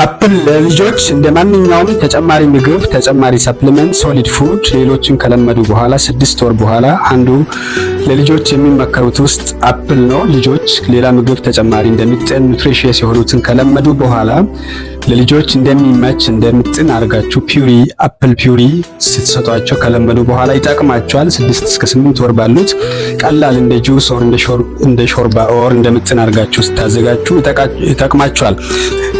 Apple ለልጆች እንደ ማንኛውም ተጨማሪ ምግብ፣ ተጨማሪ supplement፣ solid food ሌሎችን ከለመዱ በኋላ 6 ወር በኋላ አንዱ ለልጆች የሚመከሩት ውስጥ apple ነው። ልጆች ሌላ ምግብ ተጨማሪ እንደሚጥን nutritious የሆኑትን ከለመዱ በኋላ ለልጆች እንደሚመች እንደምጥን አድርጋችሁ puree፣ apple puree ስትሰጧቸው ከለመዱ በኋላ ይጠቅማቸዋል። 6 እስከ 8 ወር ባሉት ቀላል እንደ juice or እንደ ሾርባ or እንደ ምጥን አድርጋችሁ ስታዘጋጁ ይጠቅማቸዋል።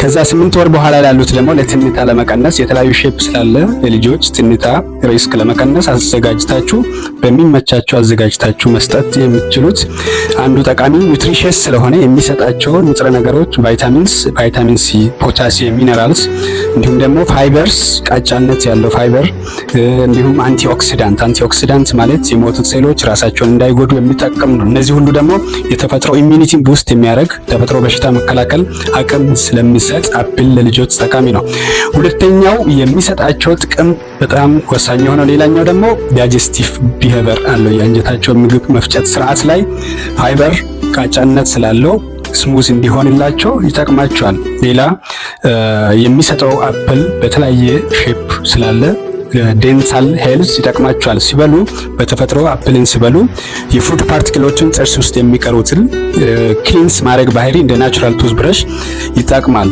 ከዛ 8 ወር በኋላ ላሉት ደግሞ ለትንታ ለመቀነስ የተለያዩ shape ስላለ ለልጆች ትንታ risk ለመቀነስ አዘጋጅታችሁ በሚመቻቸው አዘጋጅታችሁ መስጠት የምትችሉት አንዱ ጠቃሚ nutritious ስለሆነ የሚሰጣቸው ንጥረ ነገሮች vitamins፣ vitamin C፣ potassium፣ minerals እንዲሁም ደግሞ fibers፣ ቃጫነት ያለው ፋይበር እንዲሁም antioxidant። Antioxidant ማለት የሞቱት ሴሎች ራሳቸውን እንዳይጎዱ የሚጠቅም ነው። እነዚህ ሁሉ ደግሞ የተፈጥሮ immunity ን boost የሚያደርግ ተፈጥሮ በሽታ መከላከል አቅም ስለሚሰጥ apple ለልጆች ጠቃሚ ነው። ሁለተኛው የሚሰጣቸው ጥቅም በጣም ወሳኝ የሆነው ሌላኛው ደግሞ digestive behavior አለው። የአንጀታቸው ምግብ መፍጨት ስርዓት ላይ ፋይበር ቃጫነት ስላለው smooth እንዲሆንላቸው ይጠቅማቸዋል። ሌላ የሚሰጠው apple በተለያየ shape ስላለ dental health ይጠቅማቸዋል። ሲበሉ በተፈጥሮ apple ን ሲበሉ የ food particle ኦችን ጥርስ ውስጥ የሚቀሩትን cleanse ማድረግ ባህሪ እንደ natural toothbrush ይጠቅማል።